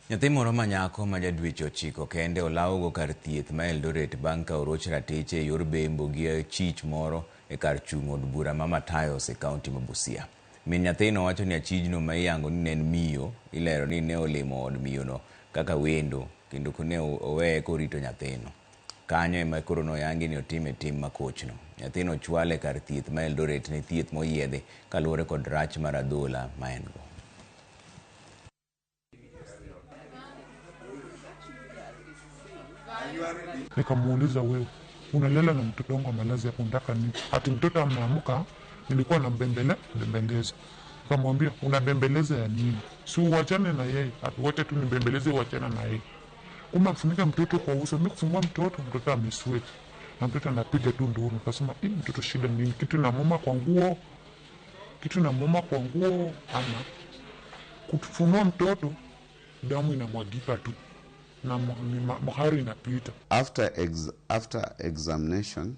Nyathi moro ma nyako ma ja dweche 9 kende olawgo kar thieth ma Eldoret bang' ka oroch ratiche e yor bembo gi achich moro e kar chung' od bura ma Matayos e kaunti ma Busia. Min nyathino wacho ni achijno ma iyango ni ne en miyo ilero ni ne olimo od miyono kaka wendo kendo ne oweye korito nyathino. Kanyo ema koro noyangi ni otime tim makochno. Nyathino ochwal e kar thieth ma Eldoret ne thieth moyiedhi kaluwore kod rach mar adhola ma en go. Nikamuuliza, wewe unalala na mtoto wangu malazi hapo, unataka nini? Ati mtoto ameamka, nilikuwa nambembeleza. Nikamwambia unabembeleza ya nini? Si uachane na yeye. Ati wacha tu nibembeleze, uachane na yeye. Kumbe amefunika mtoto kwa uso. Mimi kufungua mtoto, mtoto amesweat na mtoto anapiga tu nduru. Nikasema hii mtoto shida nini? Kitu inamuma kwa nguo, kitu inamuma kwa nguo ama kufunua mtoto, damu inamwagika tu na mahari inapita. After examination,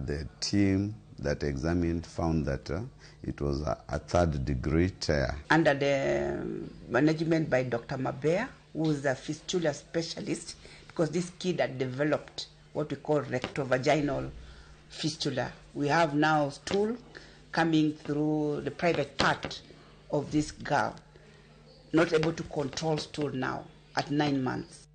the team that examined found that it was a third degree tear. Under the management by Dr. Mabea, who is a fistula specialist, because this kid had developed what we call rectovaginal fistula. We have now stool coming through the private part of this girl, not able to control stool now at 9 months.